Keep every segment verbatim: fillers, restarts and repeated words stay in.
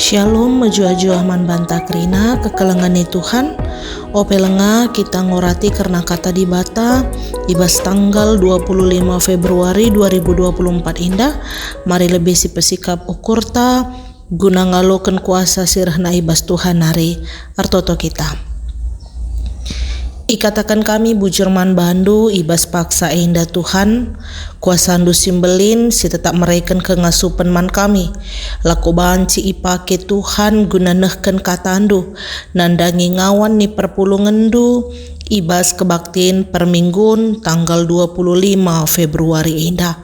Shalom, mejuah-juah man banta kerina kekelengen ni Tuhan. Ope lenga kita ngorati kerna Kata Dibata i bas tanggal dua puluh lima Februari dua ribu dua puluh empat enda, mari lebih sipesikap ukurta guna ngaloken kuasa si rehna i bas Tuhan nari. Ertoto kita. Ikataken kami bujur man bandu i bas paksa enda, Tuhan, kuasandu si mbelin si tetap mereken kengasupen man kami. Lako banci ipake Tuhan guna nehken katandu, nandangi ngawan ni perpulungenndu i bas kebaktin perminggun tanggal dua puluh lima Februari enda.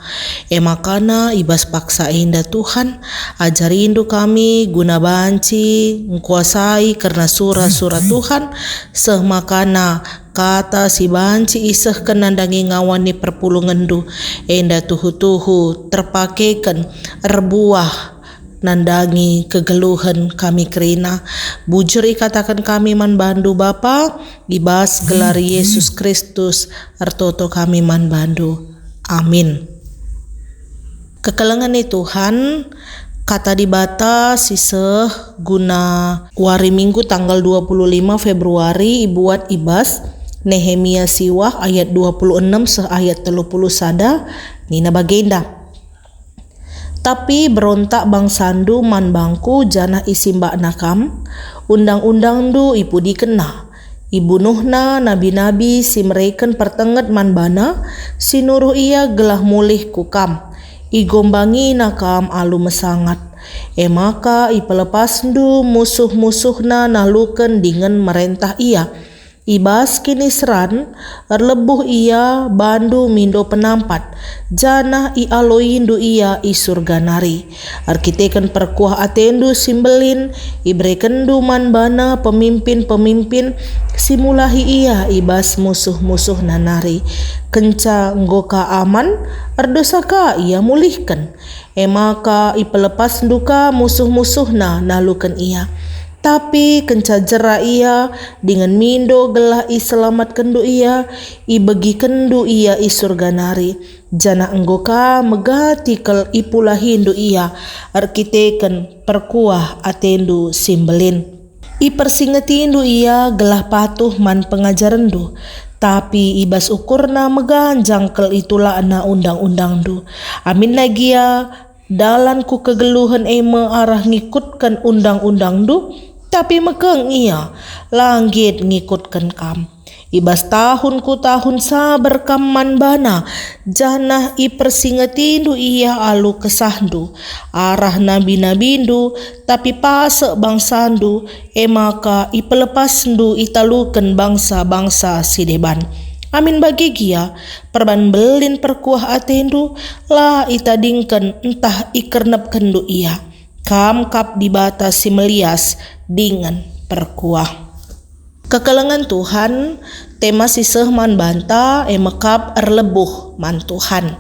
E makana i bas paksa enda, Tuhan, ajarindu kami guna banci ngkuasai kerna sura-sura Tuhan, seh makana kata si banci isehken nandangi ngawan ni perpulungenndu enda tuhu-tuhu terpakeken erbuah nandangi kegeluhen kami kerina. Bujur ikataken kami man bandu, Bapa, i bas gelar Yesus Kristus ertoto kami man bandu. Amin. Kekelengen ni Tuhan, Kata Dibata si seh guna wari Minggu tanggal dua puluh lima Februari ibuat i bas Nehemia siwah ayat dua puluh enem seh ayat telu puluh sada, nina bagenda, "Tapi berontak bangsandu man bangku janah isimbakna kam, undang-undangndu ipudikenna. Ibunuhna nabi-nabi si mereken pertenget man bana, si nuruh ia gelah mulih ku kam. Igombangina kam alu mesangat. E maka ipelepasndu musuh-musuhna naluken dingen merentah ia. I bas kiniseran erlebuh ia bandu mindo penampat, janah ialoindu ia i Surga nari. Erkiteken perkuah atendu si mbelin, iberekenndu man bana pemimpin-pemimpin si mulahi ia i bas musuh-musuhna nari. Kenca enggo ka aman, erdosa ka ia mulihken. E maka ipelepasndu ka musuh-musuhna naluken ia. Tapi kenca jera ia dingen mindo gelah iselamatkendu ia, ibegikenndu ia i Surga nari, janah enggo ka megati kal ipulahindu ia erkiteken perkuah atendu si mbelin. Ipersingetindu ia gelah patuh man pengajarenndu, tapi i bas ukurna meganjang kal itulakna undang-undangndu. Aminna gia, dalan ku kegeluhen e me arah ngikutken undang-undangndu, tapi mekeng ia, la nggit ngikutken kam. I bas tahun ku tahun saber kam man bana, janah ipersingetindu ia alu kesahndu, arah nabi-nabindu, tapi pasek bangsandu, e maka ipelepasndu italuken bangsa-bangsa si deban. Amin bage gia, perban mbelin perkuah atendu, la itadingken ntah ikernepkenndu ia. Kam kap Dibata si melias dingen perkuah. Kekelengen Tuhan, tema si seh man banta e mekap erlebuh man Tuhan.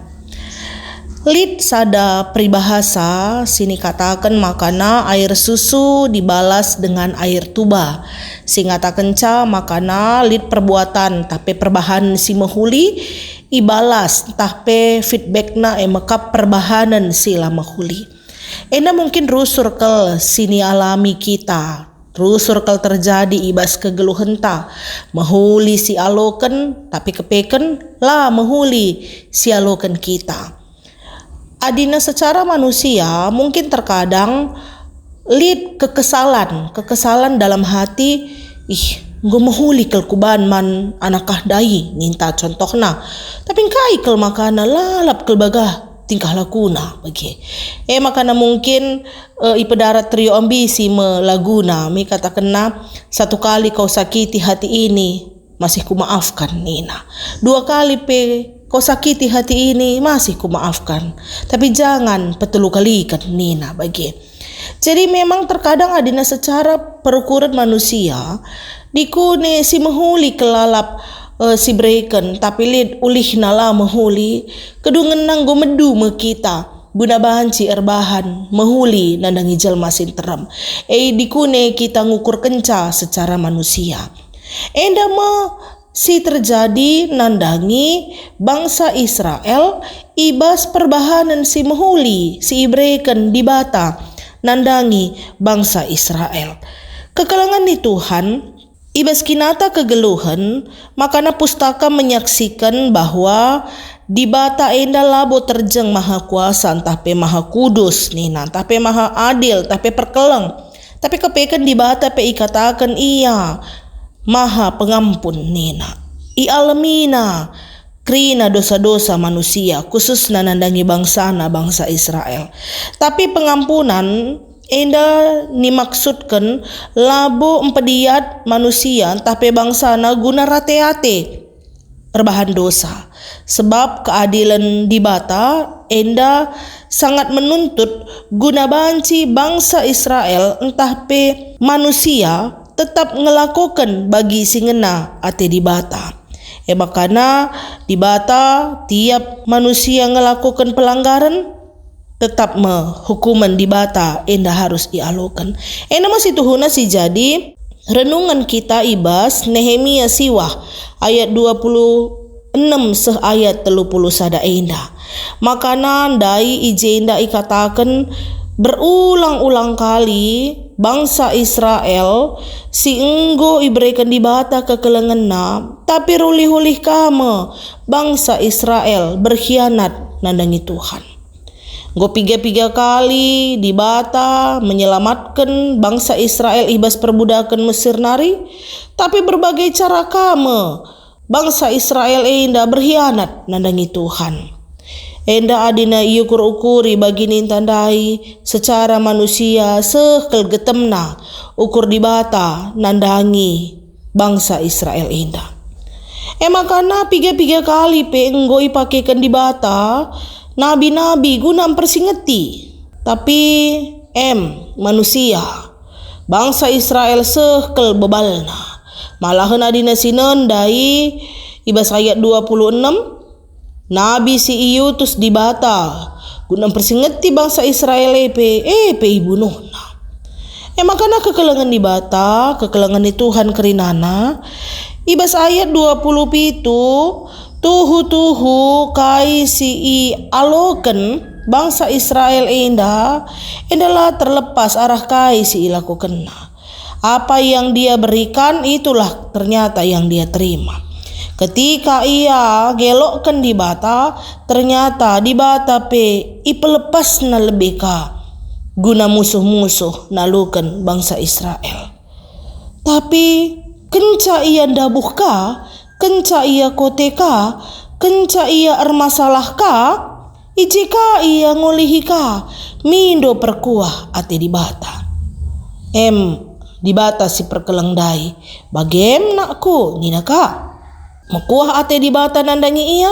Lit sada peribahasa si nikataken makana air susu dibalas dengan air tuba. Si ngatakenca makana lit perbuatan ntah pe perbahanen si mehuli ibalas ntah pe feedbackna e mekap perbahanen si la mehuli. Enda mungkin rusur kal si nialami kita. Rusur kal terjadi i bas kegeluhenta, mehuli si aloken, tapi kepeken la mehuli si aloken kita. Adina secara manusia, mungkin terkadang lit kekesalan, kekesalan dalam hati, "Ih, enggo mehuli kal kuban man anakah ndai," ninta contohna. Tapi engkai kal makana lalap kal bagah tingkah lakuna bage. E makana mungkin, e, ipedarat Trio Ambisi me laguna, me katakenna, "Satu kali kau sakiti hati ini, masih kumaafkan," nina. "Dua kali pe kau sakiti hati ini, masih kumaafkan. Tapi jangan petelu kaliken," nina bage. Jadi memang terkadang adina secara perukuren manusia, dikune si mehuli kal lalap, e, si bereken, tapi lit ulihna la mehuli, kedungenna enggo medu me kita, guna banci erbahan, mehuli nandangi jelma si nterem. E, dikune kita ngukurkenca secara manusia. Enda me si terjadi nandangi bangsa Israel i bas perbahanen si mehuli si ibereken Dibata. nandangi bangsa Israel. Kekelengen ni Tuhan, i bas kinata kegeluhen, makana Pustaka menyaksiken bahwa Dibata enda labo terjeng Maha Kuasa ntah pe Maha Kudus nina, ntah pe Maha Adil, ntah pe Perkeleng. Tapi kepeken Dibata pe ikataken Ia Maha Pengampun nina. Ialemina kerina dosa-dosa manusia, khususna nandangi bangsana, bangsa Israel. Tapi pengampunan enda nimaksudken labo mpediat manusia ntah pe bangsana guna rate-ate erbahan dosa. Sebab keadilen Dibata enda sangat menuntut guna banci bangsa Israel ntah pe manusia tetap ngelakoken bagi si ngena ate Dibata. E makana Dibata, tiap manusia ngelakoken pelanggaren, tetap me hukumen Dibata enda harus ialoken. Enda me situhuna si jadi renungen kita i bas Nehemia siwah ayat dua puluh enem seh ayat telu puluh sada enda. Makana ndai i jenda ikataken berulang-ulang kali bangsa Israel si enggo ibereken Dibata kekelengenna, tapi rulih-ulih ka me bangsa Israel berkhianat nandangi Tuhan. Enggo piga-piga kali Dibata menyelamatken bangsa Israel i bas perbudaken Mesir nari, tapi berbagai cara ka me bangsa Israel enda berkhianat nandangi Tuhan. Enda adina iukur-ukuri bagi ninta ndai secara manusia seh kal getemna ukur Dibata nandangi bangsa Israel enda. E makana piga-piga kali pe enggo ipakeken Dibata nabi-nabi guna mpersingeti. Tapi em, manusia, bangsa Israel seh kal bebalna. Malahen adina si nenda i, i bas ayat dua puluh enem, nabi si iutus Dibata guna mpersingeti bangsa Israel e pe, e pe ibunuhna. E makana kekelengen Dibata, kekelengen ni Tuhan kerinana, i bas ayat dua puluh pitu, tuhu-tuhu kai si ialoken bangsa Israel enda, enda la terlepas arah kai si ilakokenna. Apa yang dia berikan, itulah ternyata yang dia terima. Ketika ia ngelokken Dibata, ternyata Dibata pe ipelepasna lebe ka guna musuh-musuh naluken bangsa Israel. Tapi kenca ia ndabuh ka, kenca ia kote ka, kenca ia ermasalah ka, i je ka ia ngulihi ka, mindo perkuah ate Dibata. Em, Dibata si perkeleng ndai, bagem nakku, nina ka. Mekuah ate Dibata nandangi ia,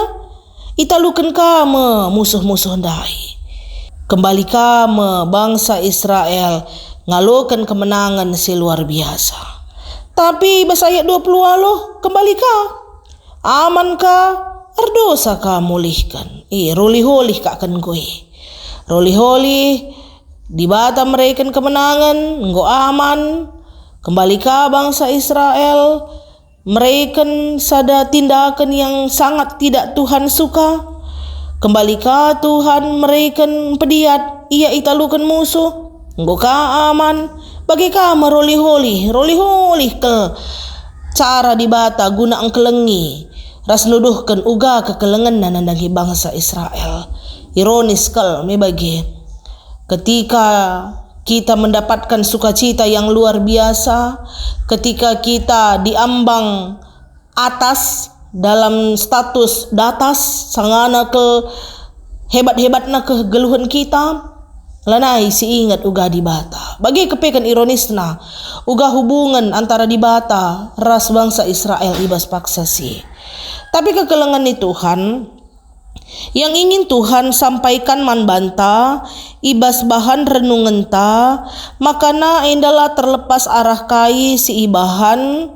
italuken ka me musuh-musuh ndai. Kembali ka me bangsa Israel ngaloken kemenangen si luar biasa. Tapi i bas ayat dua puluh waluh, kembali ka. Aman ka, erdosa ka mulihken. I, rolih-olih ka ken enggo e. Rolih-olih, Dibata mereken kemenangen, enggo aman. Kembali ka bangsa Israel mereken sada tindaken yang sangat tidak Tuhan suka. Kembali ka Tuhan mereken pediat, ia italuken musuh. Enggo ka aman, bage ka me rolih-olih, rolih-olih kal cara Dibata guna engkelengi ras nuduhken uga kekelengenna nandangi bangsa Israel. Ironis kal me bage. Ketika kita mendapatkan sukacita yang luar biasa, ketika kita di ambang atas dalam status datas, sangana kal hebat-hebatna kegeluhen kita, lanai si inget uga Dibata. Bage kepeken ironisna, uga hubungen antara Dibata ras bangsa Israel i bas paksa si. Tapi kekelengen ni Tuhan yang ingin Tuhan sampaikan man banta i bas bahan renungenta, makana enda la terlepas arah kai si ibahan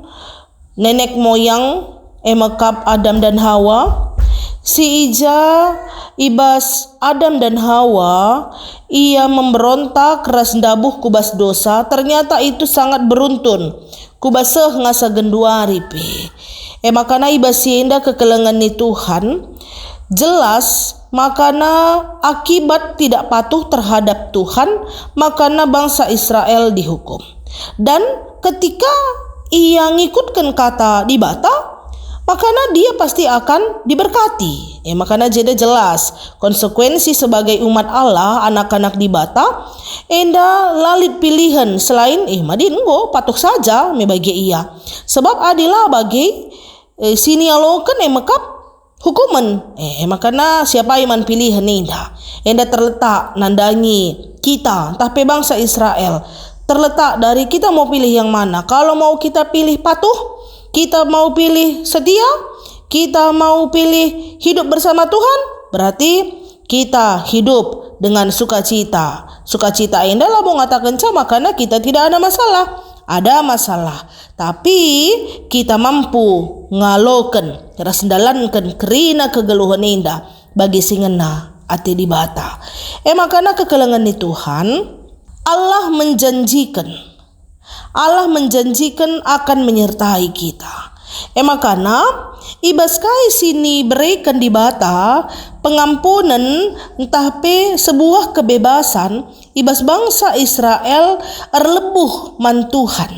nenek moyang, e me kap Adam dan Hawa, si i ja i bas Adam dan Hawa, ia memberontak ras ndabuh ku bas dosa, ternyata itu sangat beruntun, ku bas seh ngasa genduari pe. E makana i bas si enda kekelengen ni Tuhan, jelas Makana akibat tidak patuh terhadap Tuhan, makana bangsa Israel dihukum. Dan ketika ia ngikutken kata Dibata, makana dia pasti akan diberkati. E, makana jenda jelas konsekuensi sebagai umat Allah, anak-anak Dibata, enda la lit pilihen selain, eh, madin enggo patuh saja me bage ia. Sebab adi la bage, eh, si nialoken e mekap hukumen. Eh, makana siapai man pilihen enda? Enda terletak nandangi kita, ntah pe bangsa Israel. Terletak dari kita mau pilih yang mana. Kalau mau kita pilih patuh, kita mau pilih setia, kita mau pilih hidup bersama Tuhan, berarti kita hidup dengan sukacita. Sukacita enda labo ngatakenca makana kita tidak ada masalah. Ada masalah. Tapi kita mampu ngaloken ras ndalanken kerina kegeluhen enda bagi si ngena ate Dibata. E makana kekelengen ni Tuhan, Allah menjanjiken, Allah menjanjiken akan menyertai kita. E makana, i bas kai si nibereken Dibata pengampunen ntah pe sebuah kebebasan, i bas bangsa Israel erlebuh man Tuhan.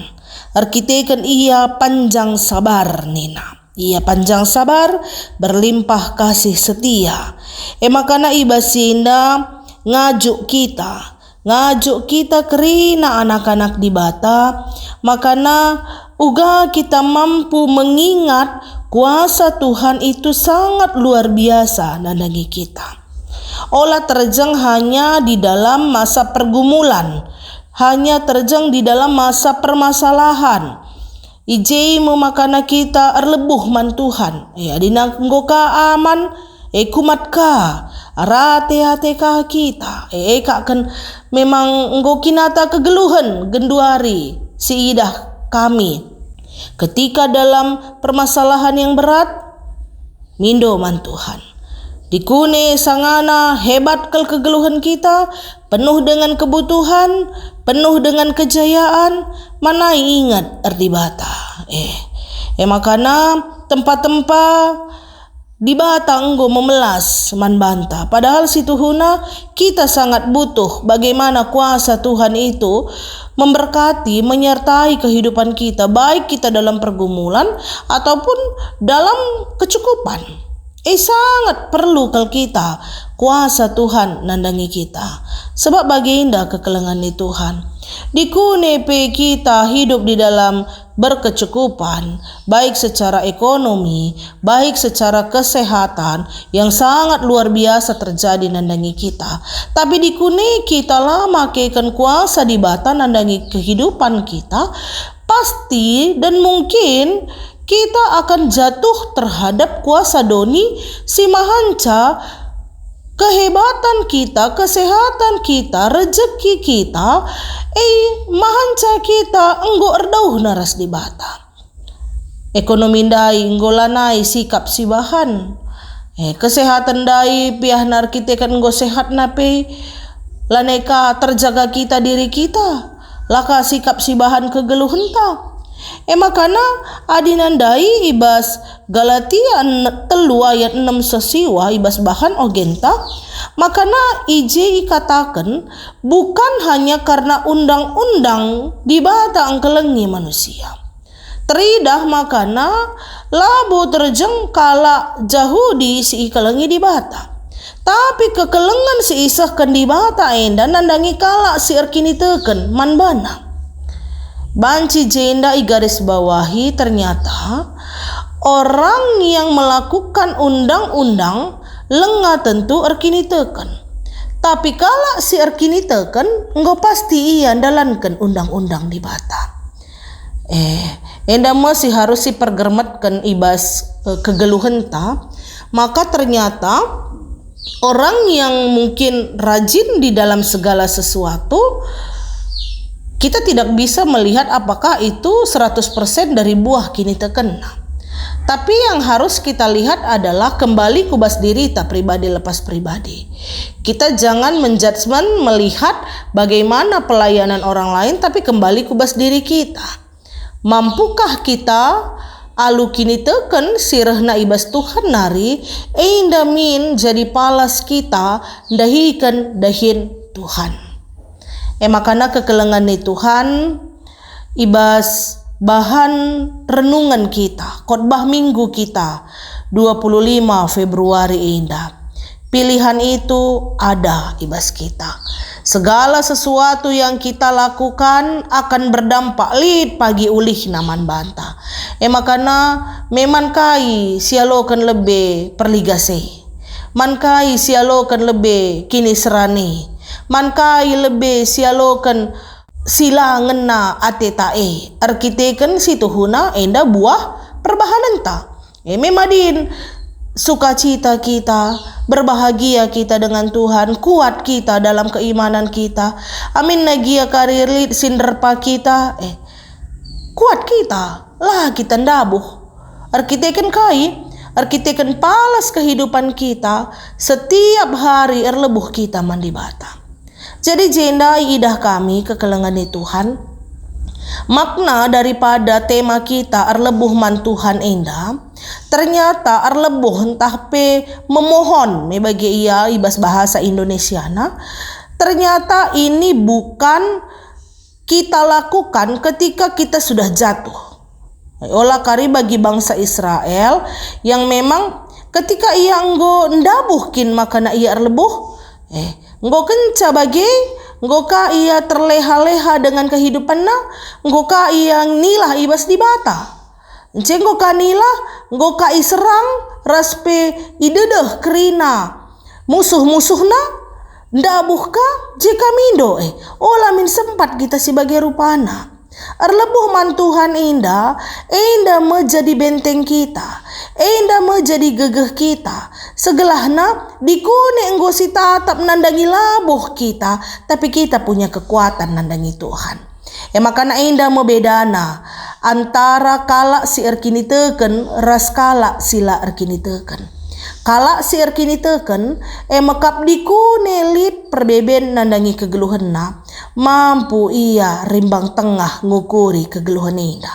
Erkiteken ia panjang sabar nina. Ia panjang sabar, berlimpah kasih setia. E makana i bas si enda ngajuk kita, ngajuk kita kerina anak-anak Dibata, makana uga kita mampu mengingat kuasa Tuhan itu sangat luar biasa nandangi kita. Ola terjeng hanya di dalam masa pergumulan, hanya terjeng di dalam masa permasalahan. I je me makana kita erlebuh man Tuhan. E, adina enggo ka aman, e, kumat ka, rate-ate ka kita. E, e ka ken memang enggo kinata kegeluhen genduari si idah kami. Ketika dalam permasalahan yang berat, mindo man Tuhan. Dikune sangana hebat kal kegeluhen kita, penuh dengan kebutuhan, penuh dengan kejayaan, manai ingat erdibata. Eh, e makana tempa-tempa Dibata enggo memelas man banta. Padahal situhuna kita sangat butuh bagaimana kuasa Tuhan itu memberkati, menyertai kehidupan kita, baik kita dalam pergumulan ataupun dalam kecukupan. Eh, sangat perlu kal kita kuasa Tuhan nandangi kita. Sebab bagenda kekelengen ni Tuhan. Dikune pe kita hidup di dalam berkecukupan, baik secara ekonomi, baik secara kesehatan yang sangat luar biasa terjadi nandangi kita. Tapi dikune kita la makeken kuasa Dibata nandangi kehidupan kita, pasti dan mungkin kita akan jatuh terhadap kuasa doni si mahanca kehebatan kita, kesehatan kita, rejeki kita, eh, mahanca kita enggo erdauhna ras Dibata. Ekonomi ndai enggo lanai sikap sibahan. Eh, kesehatan ndai piahna erkiteken enggo sehatna pe lanai ka terjaga kita diri kita, la ka sikap sibahan kegeluhenta. E makana adi nandai i bas Galatia en-, telu ayat enem seh siwah i bas bahan ogenta, makana i je ikataken, bukan hanya karena undang-undang Dibata engkelengi manusia. Teridah makana labo terjeng kalak Jahudi si ikelengi Dibata. Tapi kekelengen si isehken Dibata enda nandangi kalak si erkiniteken man baNa. Banci jenda igarisbawahi, ternyata orang yang melakukan undang-undang lenga tentu erkiniteken. Tapi kalak si erkiniteken enggo pasti ia ndalanken undang-undang Dibata. Eh, enda me si harus sipergermetken i bas, eh, kegeluhenta. Maka ternyata orang yang mungkin rajin di dalam segala sesuatu, kita tidak bisa melihat apakah itu seratus persen dari buah kinitekenna. Tapi yang harus kita lihat adalah kembali ku bas dirita pribadi lepas pribadi. Kita jangan menjudgment melihat bagaimana pelayanan orang lain, tapi kembali ku bas diri kita. Mampukah kita Alu kiniteken si rehna i bas Tuhan nari, enda min jadi palas kita ndahiken dahin Tuhan. E makana kekelengen ni Tuhan, i bas bahan renungen kita, khotbah minggu kita, dua puluh lima Februari enda. Pilihan itu ada i bas kita. Segala sesuatu yang kita lakukan akan berdampak lit pagi ulihna man banta. E makana, me man kai sialoken lebe perligase? Man kai sialoken lebe kiniserane? Man kai lebe sialoken si la ngena ateta e, erkiteken si tuhuna enda buah perbahanenta. E me madin, sukacita kita, berbahagia kita dengan Tuhan, kuat kita dalam keimanan kita. Aminna gia kari lit si nderpa kita, eh, kuat kita, la kita ndabuh. Erkiteken kai? Erkiteken palas kehidupan kita, setiap hari erlebuh kita man Dibata. Jadi jenda idah kami kekelengen ni Tuhan. Makna daripada tema kita erlebuh man Tuhan enda, ternyata erlebuh ntah pe memohon me bage ia i bas bahasa Indonesiana, ternyata ini bukan kita lakukan ketika kita sudah jatuh. Ola kari bagi bangsa Israel yang memang ketika ia enggo ndabuh kin makana ia erlebuh? Eh, enggo kenca bage, enggo ka ia terleha-leha dengan kehidupenna? Enggo ka ia nilah i bas Dibata? Ence enggo ka nilah, enggo ka iserang ras pe idedeh kerina musuh-musuhna? Ndabuh ka je kamindo, eh, ola min sempat kita si bage rupana. Erlebuh man Tuhan enda, enda me jadi benteng kita, enda me jadi gegeh kita. Segelahna, dikune enggo sitatap nandangi labuh kita, tapi kita punya kekuatan nandangi Tuhan. E makana enda me bedana antara kalak si erkiniteken ras kalak si la erkiniteken. Kalak si erkiniteken e mekap dikune lit perbeben nandangi kegeluhenna, mampu ia rimbang tengah ngukuri kegeluhen enda.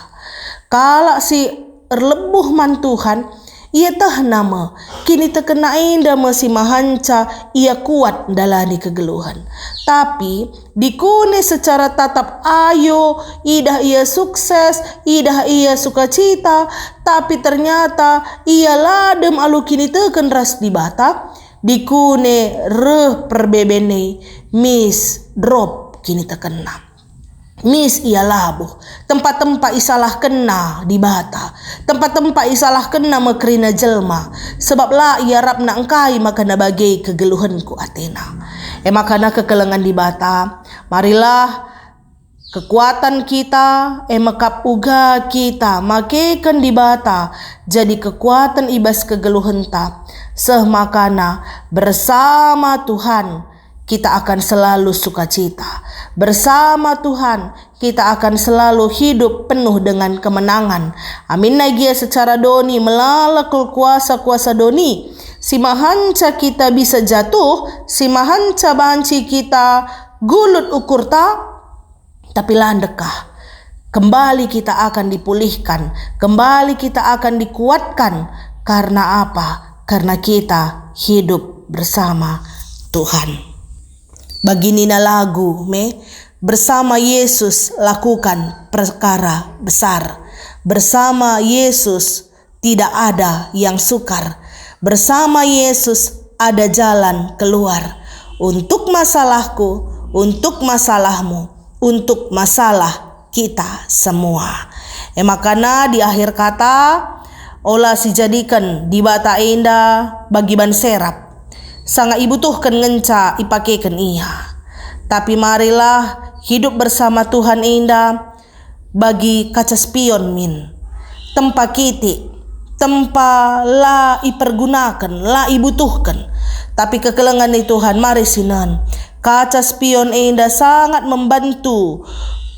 Kalak si erlebuh man Tuhan, ietehna me, kinitekenna enda me si mahanca ia kuat ndalani kegeluhen. Tapi, dikune secara tatap ayo, idah ia sukses, idah ia sukacita, tapi ternyata ia la dem alu kiniteken ras Dibata, dikune reh perbeben e, mis drop kinitekenna. Mis ia labuh, tempa-tempa isalahkenna Dibata, tempa-tempa isalahkenna me kerina jelma, sebab la iarapna engkai makana bage kegeluhenku atena. E makana kekelengen Dibata, marilah kekuatan kita, e mekap uga kita makeken Dibata jadi kekuatan i bas kegeluhenta, seh makana bersama Tuhan kita akan selalu sukacita. Bersama Tuhan, kita akan selalu hidup penuh dengan kemenangan. Aminna gia secara doni melala kal kuasa-kuasa doni, si mahanca kita bisa jatuh, si mahanca banci kita gulut ukurta, tapi la ndekah. Kembali kita akan dipulihkan, kembali kita akan dikuatkan. Karena apa? Karena kita hidup bersama Tuhan. Bagi nina lagu me, bersama Yesus lakukan perkara besar. Bersama Yesus tidak ada yang sukar. Bersama Yesus ada jalan keluar. Untuk masalahku, untuk masalahmu, untuk masalah kita semua. E makana di akhir kata, ola sijadiken Dibata enda bagi ban serap. Sanga ibutuhken ngenca ipakeken ia. Tapi marilah hidup bersama Tuhan enda bagi kaca spion min. Tempa kitik, tempa la ipergunaken, la ibutuhken. Tapi kekelengen ni Tuhan mari sinen. Kaca spion enda sangat membantu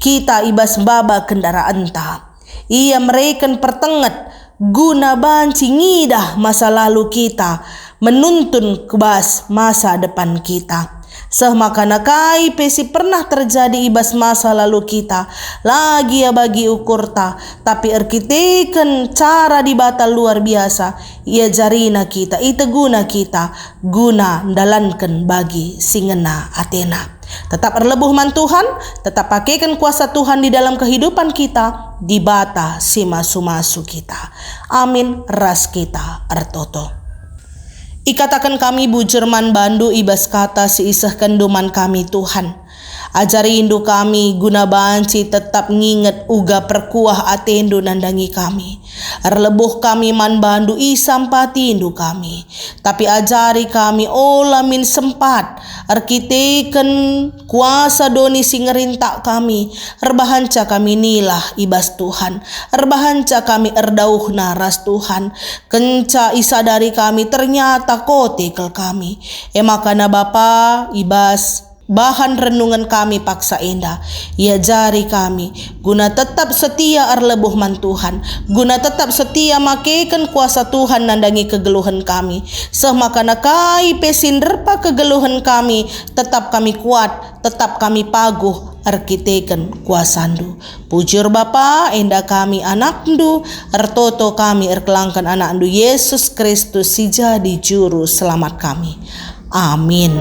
kita i bas maba kendaraenta. Ia mereken pertenget guna banci ngidah masa lalu kita, menuntun ku bas masa depan kita. Seh maka kai pe si pernah terjadi i bas masa lalu kita, la gia bagi ukurta, tapi erkiteken cara Dibata luar biasa, iajarina kita, iteguna kita, guna ndalanken bagi si ngena atena. Tetap erlebuh man Tuhan, tetap pakeken kuasa Tuhan di dalam kehidupan kita, Dibata si masu-masu kita. Amin, ras kita ertoto. Ikataken kami bujur man bandu i bas kata si isehkenndu man kami, Tuhan. Ajarindu kami guna banci tetap nginget uga perkuah atendu nandangi kami. Erlebuh kami man bandu, isampatindu kami. Tapi ajari kami ola min sempat, erkiteken kuasa doni si ngerintak kami, erbahanca kami nilah i bas Tuhan, erbahanca kami erdauhna ras Tuhan, kenca isadari kami ternyata kote kal kami. E maka na Bapa, i bas bahan renungen kami paksa enda, iajari kami guna tetap setia erlebuh man Tuhan, guna tetap setia makeken kuasa Tuhan nandangi kegeluhen kami, seh maka kai pe si nderpa kegeluhen kami, tetap kami kuat, tetap kami paguh erkiteken kuasandu. Bujur Bapa, enda kami anakndu, ertoto kami erkelangken anakndu Yesus Kristus si jadi Juru Selamat kami. Amin.